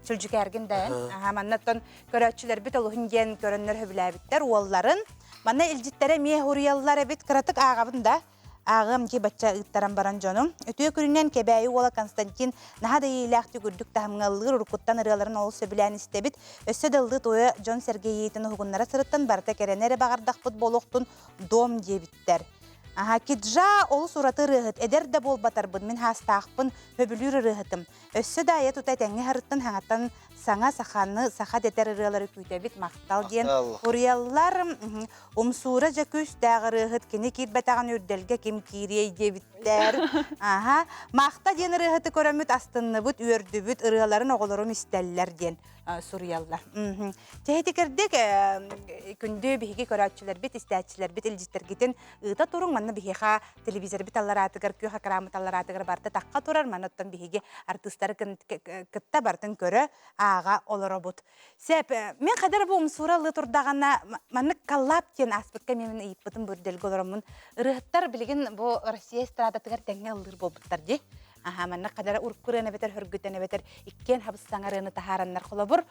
Сүлдьүкээргин да эн. Маннаттан көрөөччүлэрбит олуһун диэн көрөннөр сөбүлээбиттэр уолларын. Манна илдьиттэрэ эмиэ хуруйаллар эбит. Кыратык ааҕабын да. Ааҕыам дии бачча ыыттаран баран дьонум. Үтүө күнүнэн Кэбээйи уола Константин наһаа да иэйиилээхтик үрдүк таһымҥа ыллыыр, уруккуттан ырыаларын олус сөбүлээн истэбит. Өссө да ыллыы туойа дьон-сэргэ иэйиитин уһугуннара сырыттан барыта кэрэни эрэ баҕардахпыт буолуохтун дом диэбиттэр. Аха, Киджа олус ураты ырыаһыт, эдэр да буолбатарбын, мин хаастаахпын, сөбүлүүр ырыаһытым. Өссө да айа тута этэҥҥэ харыттан хаҥаттан саҥа саханы саха дэтэр ырыалары күүтэбит, махтал диэн уруйаллар. Умсуура дьэ күүстээх ырыаһыт, кини киирбэтэҕин үрдэлгэ ким киириэй диэбиттэр. Аха, Маахта диэн ырыаһыты көрөммүт астынныбыт, үөрдүбүт, ырыаларын оҕолорум истэллэр диэн суруйаллар. Чэһитикирдик күндү биһиги көрөөччүлэрбит, истээччилэрбит, илдьиттэргитин ыыта туруҥ. Манна биһиэхэ телевизорбит аллараатыгар, күөх экраммыт аллараатыгар барыта тахха турар. Манна оттон биһиги артыыстары кытта барытын көрө, ааҕа олоробут. Сөп, мин хадара бу умсуура ылыы турдаҕына, маннык коллаб диэн ааспыкка эмиэ мин ыйыппытым бу үрдэлгэ олороммун. Ырыаһыттар билигин бу Россия эстрадатыгар тэҥҥэ ыллыыр буолбуттар дии. Аха, маннык хадара урукку ырыаны эбэтэр хөргүтэн эбэтэр иккиэн хабыс саҥа ырыаны таһаараннар холобур,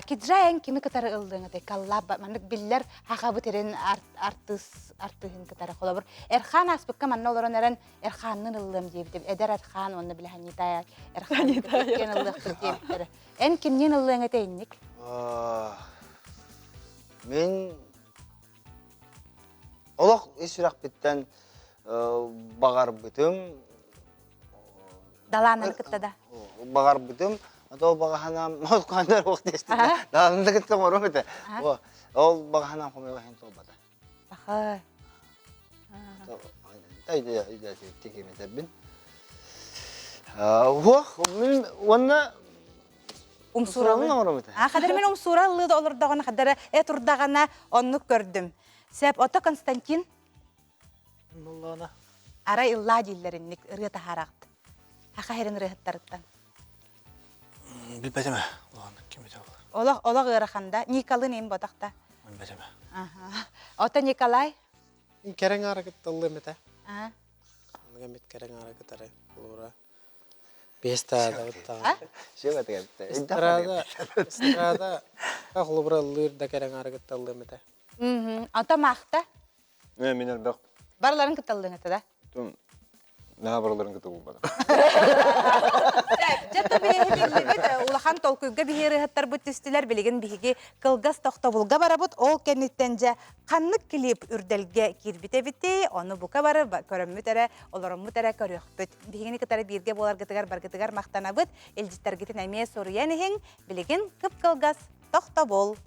Киджа эн кими кытары ыллыаҥ этэй? Коллаб маннык биллэр хахабыт эрин артыыс артыыһын кытары холобур. Эрхан ааспыкка манна олорон эрэн Эрхааннын ыллыам диэбитим. Эдэр Эрхан уонна били Ханита Эрхан иккиэн ыллыахпыт диэбиттэрэ. Эн кимниин ыллыаҥ этэ инник? Мин олох ис сүрэхпиттэн баҕарбытым. Далаананы кытта да? Баҕарбытым. Ол баҕаһанаам ол ханар уох диэстим. Далаананы кытта оҥоруом этэ. Ол баҕаһанаам хомойуох иһин туолбата. Баха. Тикиметербин. Уох, мин уонна Умсууралыы оҥоробут. А хадыр мен умсууралыы да олордоҕуна хадара э турдаҕына оннук көрдүм. Сеп ото Константин Буллаана. Арай ыллаа дииллэринник ырыа таһаарахт. Хаха херин ырыаһыттарыттан. Билбэтим улахан ким этэ ол. Олох олох ыараханда. Николын им ботахта. Билбэтим. Аха. Ото Николай? Кэрэҥ аара кытталлыам этэ. Аныга мит кэрэҥ аара кытары холура. Бестада быттаҕа. Эстрада, эстрада холобура ыллыыр да кэрэҥ аара кытталлыам этэ. Ото маахта? Мин элбэх. Барыларын кытталлыаҥ этэ да? Наһаа барыларын кытта булбатым. Дьэ то биһиги улахан толкуйга биһи ырыһыттарбыт түстүлэр. Билигин биһиги кылгас тохтобулга барабыт. Ол кэнниттэн дьэ ханнык клип үрдэлгэ киирбит эбитий, ону бука бары көрөммүт эрэ, олороммут эрэ көрүөхпүт. Биһигини кытары бииргэ буоларгытыгар баргытыгар махтанабыт. Илдьиттэргитин эмиэ суруйан иһиҥ. Билигин кып-кылгас тохтобул.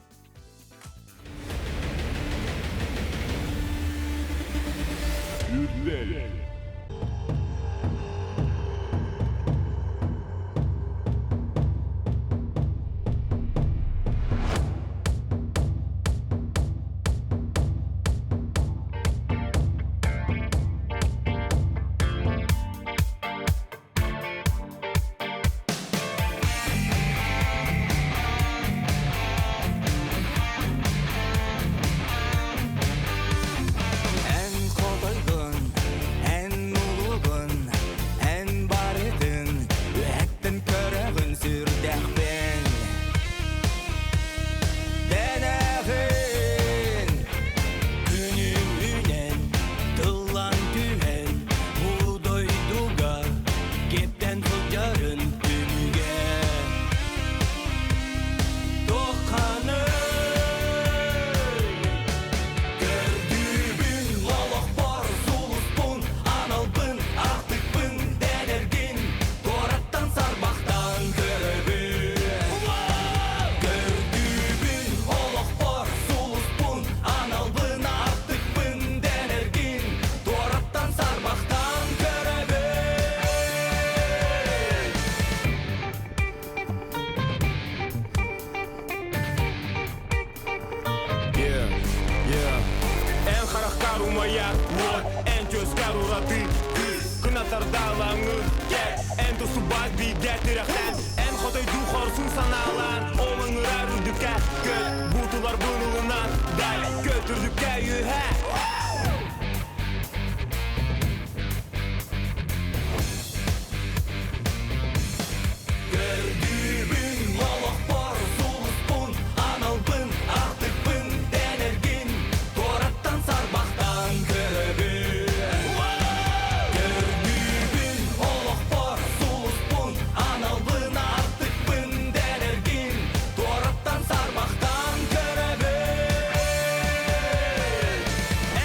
Үрдэл. Сүрэххэр умайар уот Эн түөскэр ураты күүс Кынаттардаалаҥы кэт Эн тустубат бигэ тирэхтэн Эн хотойдуу хорсун санаалаан Ол ыҥырар үрдүккэ көт Буутуларбын ылынан дай Көт үрдүккэ үөһэ Көрдүүбүн олохпор сулуспун, аналбын, артыкпын дэнэргин туораттан сарбахтан көрөбүн. Көрдүүбүн олохпор сулуспун, аналбын, артыкпын дэнэргин туораттан сарбахтан көрөбүн.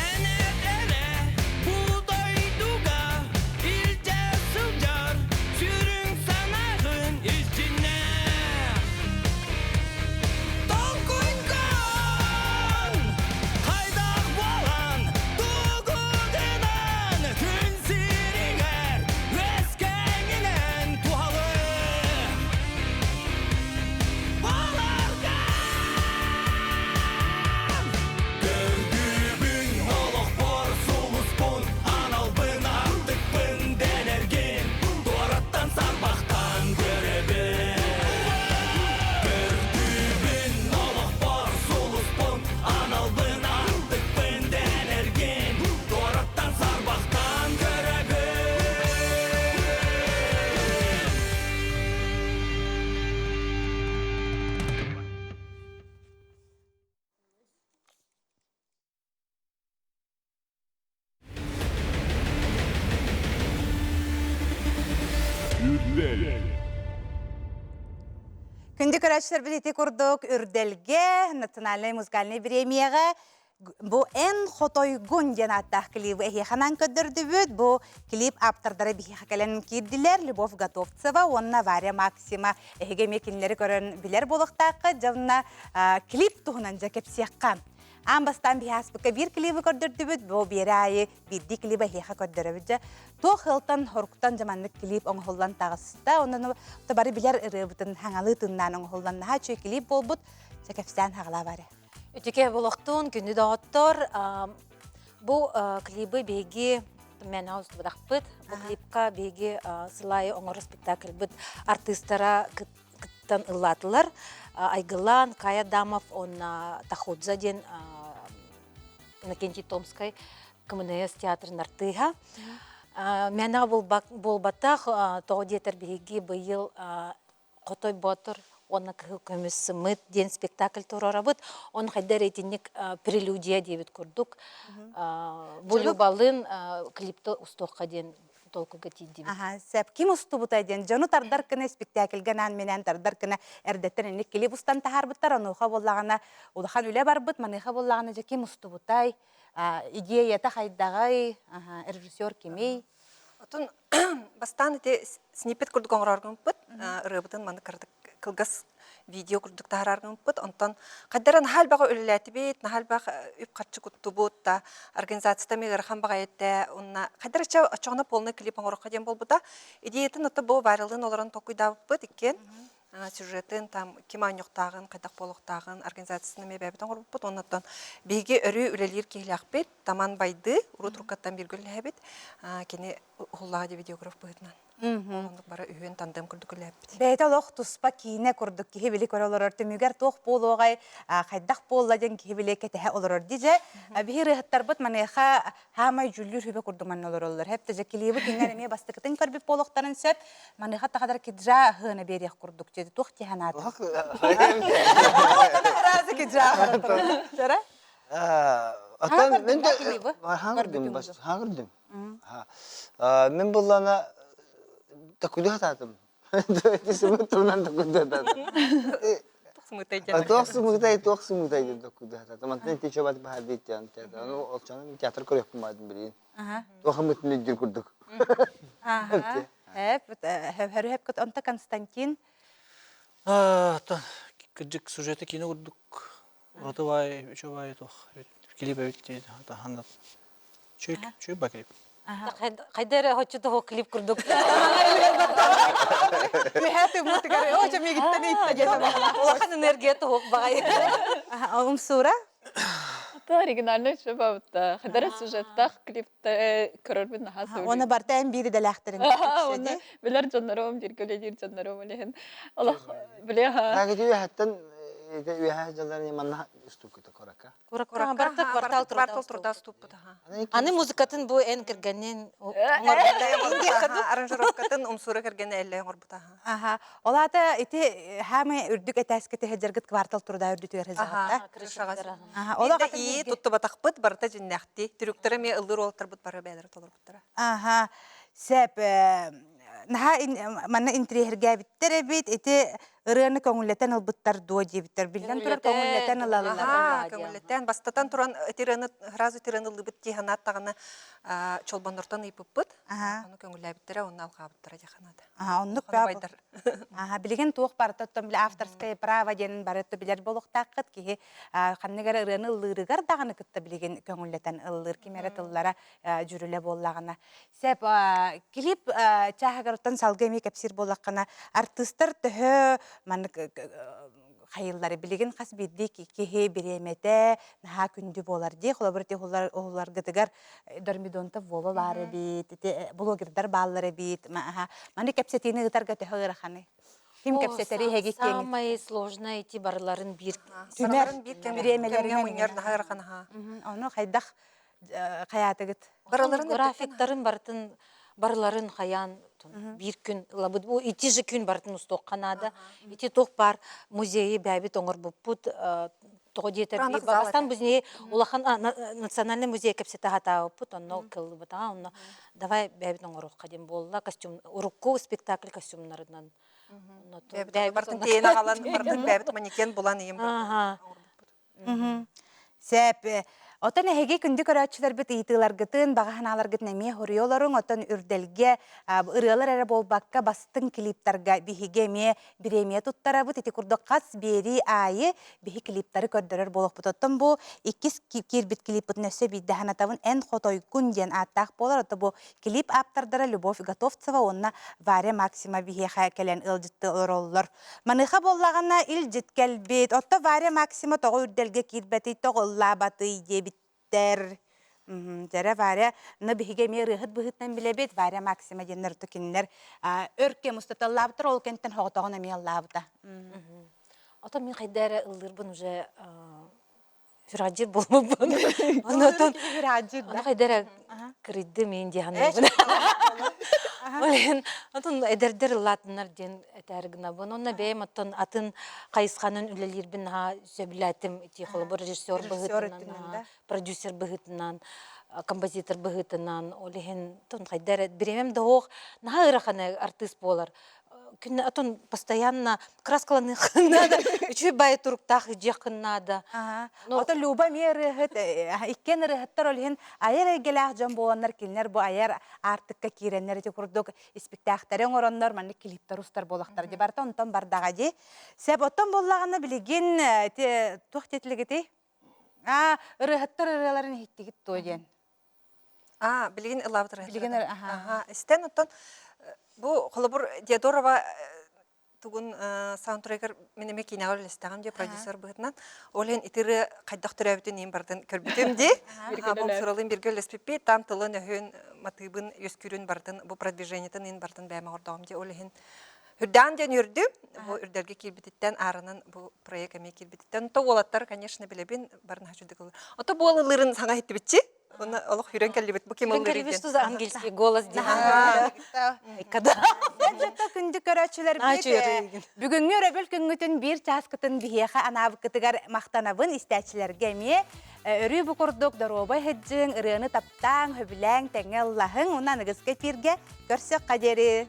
Эн эрэ бу дойдуга илдьэ сылдьар сүрүн санааҕын илдьиннэ. Толкуйдаан, хайдах буолан, тугу гынан күн сиригэр үөскэҥинэн туһалы буоларга. Көрдүүбүн олохпор сулуспун, аналбын, артыкпын дэнэргин туораттан сарбахтан көрөбүн. Көрдүүбүн олохпор сулуспун, аналбын, артыкпын дэнэргин туораттан сарбахтан көрөбүн. Күндү көрөөччүлэрбит ити курдук Үрдэлгэ национальнай музыкальнай бириэмийэҕэ бу Эн хотойгун диэн ааттаах клибы эһиэхэ көрдөрдүбүт. Бу клип ааптардара биһиэхэ кэлэн киирдилэр. Любовь Готовцева уонна Варя Максима. Эһиги эмиэ кинилэри көрөн билэр буолуохтааххыт. Дьэ онно клип туһунан дьэ кэпсиэххэ. Аан бастаан биһи ааспыкка биир клибы көрдөрдүбүт, бу биэри аайы биирдии клиби эһиэхэ көрдөрөбүт. Дьэ, туох ыалтан, хоруктан дьэ маннык клип оҥоһуллан таҕыста. Онон бары билэр ырыабытын хаҥалыы тыыннаан оҥоһуллан наһаа үчүгэй клип буолбут. Дьэ, кэпсээн хаҕалаа бары. Үтүкэ болохтуун күндү доҕоттор, бу клибы биһиги мээнэ устубатахпыт. Бу клипка биһиги сылайы оҥорор спектакльбыт артыыстара кыттан ыллаатылар. Айгылаан, Кая Адамов уонна Тахудза диэн Иннокентий Томскай КМНС театрын артыыһа. Мээнэҕэ буолбатах, тоҕо диэтэр биһиги быйыл Хотой Боотур уонна Кыһыл көмүс сымыыт диэн спектакль туруорабыт. Он хайда эрэ итинник прелюдия диэбит курдук. Бу Любалыын клипты устуохха диэн толкуйга тиийдибит. Аха, сөп. Ким устубута диэн дьону тардар гына спектакльга анаан-минээн тардар гына эрдэттэн инник клип устан таһаарбыттар. Онуоха буоллаҕына улахан үлэ барбыт, маныаха буоллаҕына дьэ ким устубутай, идеята хайдаҕай, режиссер кимий? Отун бастаан ити сниппет курдук оҥорор гыммыппыт, ырыабытын маннык кыратык кылгас видео курдук таһаарар гыммыппыт. Онтон хайдара наһаа элбэҕи үлэлээтибит, наһаа элбэх үп-харчы куттубут да, организацията эмиэ ыарахан баҕайы этэ. Уонна хайдара чэ оччоҕуна полный клип оҥоруохха диэн буолбута. Идеятын ото бу вайралын олорон толкуйдаабыппыт иккиэн. Сюжетын там ким оонньуохтааҕын, хайдах буолуохтааҕын организациятын эмиэ бэйэбит оҥорбуппут. Оннуттан биһиги өрүү үлэлиир киһилээхпит, Таман Байды, урут уруккаттан бииргэ үлэлэһэбит. Кини уһуллаҕа дии видеограф быһыытынан. Оннук бары үһүөн тандем курдук үлэлээппит. Бэйэтэ олох туспа киинэ курдук киһи били көрө олорор түмүгэр туох буолуоҕай, хайдах буолла диэн киһи били кэтэһэ олорор дии Биһи ырыаһыттарбыт маныаха хаамай дьүүллүүр сүбэ курдук манна олороллор. Хэп дьэ клибы кинилэр эмиэ бастакытын көрбүт буолуохтарын сөп. Маныаха тахадар киджа хыана биэриэх курдук дии туох дии санаатыҥ? Разы киджа Сара? Atan мен де хаҥырдым хаҥырдым. Мен буллана такуду хататым. Сымыт туунан такуду хататым. Туох сымытай туох сымытай диэн такуду хататым. Мантан ити чобат баһар дийтян театр. Аны олчаны театр көрүөхпүн баадым билигин. Туох ымытын өйдүүр курдук. Хэп хөрү онто Константин Кырдьык сюжеты киинэ курдук Ураты баай, үчүгэй баай туох клип эбит дии таһан чүй чүй ба клип. Хайда эрэ хоччу туһу клип курдук. Үһэ тыммытыгар оо мигиттен ыйтта диэтэ Улахан энергия туһук баҕай. Умсуура? Оригинальный үчүгэй бабытта. Хадара сюжеттаах клипте көрөрбүн наһаа сөбүлүүбүн. Уонна барта эн биир идэлээхтэрин Уонна билэр дьоннорум, бииргэ үлэлиир дьоннорум илиһин. Олох билиэха. Нагити үөһэттэн үөһэ дьаллар манна устуккута корака. Куракка барта квартал квартал труда уступпут. Аны музыкатын бу эн кэргэнин Аранжировкатын умсура кэргэнэ эллэ оҥорбута. Аха. Ол аата ити хаамай үрдүк этээскэ тэһэдьэргит квартал труда үрдүтүгэр сылдьаҕыт Аха. Ол аҕата ии туттубатахпыт барыта дьиннэхти. Түрүктэрэ эмиэ ыллыр уолаттарбыт бары бэйэлэрэ толорбуттара. Аха. Сеп наһаа манна интириэһиргээбиттэр эбит. Ити ырыаны көҥүллэтэн ылбыттар дуо диэбиттэр. Биллэн турар көҥүллэтэн ылаллар. Көҥүллэтэн. Бастатан туран ити ырыаны сразу ити ырыаны ыллыбыт дии санааттаҕына чолбоннортон ыйыппыппыт. Ону көҥүллээбиттэрэ уонна алҕаабыттара дии санаата. Оннук Хонобайдар. Аха, билигин туох барыта оттон били авторское право диэн бары билэр буолуохтааххыт киһи ханнык эрэ ырыаны ыллыырыгар даҕаны кытта билигин көҥүллэтэн ыллыыр ким эрэ тыллара дьүрүлэ буоллаҕына. Сеп клип чааһыгар салгыы эмиэ кэпсиир буоллаххына артыыстар төһө маннык хайыллары билигин хас биирдии киһи бириэмэтэ наһаа күндү буолар дии холобур ити уһуларгытыгар Дормидонтов Вова баар эбит ити блогердар бааллар эбит маны кэпсэтиини ыытарга төһө ыараханый ким кэпсэтэри эһиги Самое сложное ити барыларын биир түмэр бириэмэлэринэн мунньар наһаа ыарахан аха ону хайдах хайаатыгыт барыларын графиктарын барытын барыларын хайаан биир күн ылабыт бу ити же күн барытын устуохха наада ити туох баар музейы бэйэбит оҥорбуппут тоҕо диэтэр бастаан музей улахан национальный музей кэпсэтэ сатаабыппыт онно кыллыбатаҕа онно давай бэйэбит оҥоруохха диэн буолла костюм урукку спектакль костюмнарынан бэйэбит тиэйэн аҕалан барытын бэйэбит манекен булан ийэм Сөп. Оттон эһиги күндү көрөөччүлэрбит ыйытыыларгытын, баҕа санааларгытын эмиэ хоруйа олоруҥ. Оттон үрдэлгэ ырыалар эрэ буолбакка, бастыҥ клиптарга биһиги эмиэ бириэмийэ туттарабыт. Ити курдук хас биэрии аайы биһи клиптары көрдөрөр буолуохпут. Оттон бу иккис киирбит клиппытын өссө биирдэ санатабын. Эн хотойгун диэн ааттаах буолар. Оттон бу клип ааптардара Любовь Готовцева уонна Варя Максима биһиэхэ кэлэн ыалдьытты олороллор. Маныаха буоллаҕына илдьит кэлбит, отто Варя Максима тоҕо үрдэлгэ киирбэтий, тоҕо ыллаабатый диэбиттэр. Дьэрэ Варя, но биһиги эмиэ ырыаһыт быһыытынан билэбит, Варя Максима диэннэр орто кинилэр өр кэм устата ыллаабыттар, ол кэнниттэн соҕотоҕун эмиэ ыллаабыта. Ото мин хайда эрэ ыллыырбын уже Фираджир буолбуппун. Оннотон Фираджир да. Хайда эрэ кырыйды мин дии саныыбын. Ол иһин отон эдэрдэр ыллаатыннар диэн этээр гынабын. Онно бэйэм оттон атын хайысханан үлэлиирбин наһаа сөбүлээтим. Ити холобур режиссер быһыытынан, продюсер быһыытынан, композитор быһыытынан. Ол иһин тон хайда эрэ бириэмэм да суох наһаа ыарахан артыыс буолар. Күннэ отон постоянно краскаланыаххын наада, үчүгэй баайы туруктаах дьиэххин наада. Ото Люба эмиэ ырыаһыт, иккиэн ырыаһыттар ол иһин айар эйгэлээх дьон буоланнар кинилэр бу айар аартыкка киирэннэр ити курдук испиктээхтэри оҥороннор маннык клиптэр устар буолахтар дии барыта онтон бардаҕа дии. Сөп оттон буоллаҕына билигин ити туох диэтилигитий? Аа ырыаһыттар ырыаларын иһиттигит дуо диэн. Аа, билигин ыллаабыт ырыаһыттар. Билигин аха. Истэн оттон бу холобур Диодорова тугун саундтрегер мин эмиэ киинэҕэ үлэлэстэҕим дии продюсер быһыытынан. Ол иһин ити ырыа хайдах төрөөбүтүн иин бардын көрбүтүм дии. Бу суралыын биргэ үлэлэспиппит, там тылын-өһүн, матыыбын, үөскүүрүн бардын, бу продвижениетын иин бардын бэйэм оҥордоҕум дии. Ол иһин Үрдээн диэн үөрдүм. Бу үрдэлгэ киирбититтэн ааранан бу проект эмиэ киирбититтэн. То уолаттар, конечно, билэбин, барын хачудык ылыр. Ото буол ылырын саҥа иһиттибитчи. Уонна олох хүрэн кэллибит. Бу ким ыллыр диэн. Что за ангельский голос диэн. Күндү көрөөччүлэрбит бүгүҥҥү өрөбүл күҥҥүтүн биир чааскытын биһиэхэ анаабыккытыгар махтанабын истээччилэргэ эмиэ өрүү бу курдук доруобай сылдьыҥ, ырыаны таптааҥ, сөбүлээҥ, тэҥҥэ ыллаһыҥ уонна аныгыскы эфиргэ көрсөххө диэри.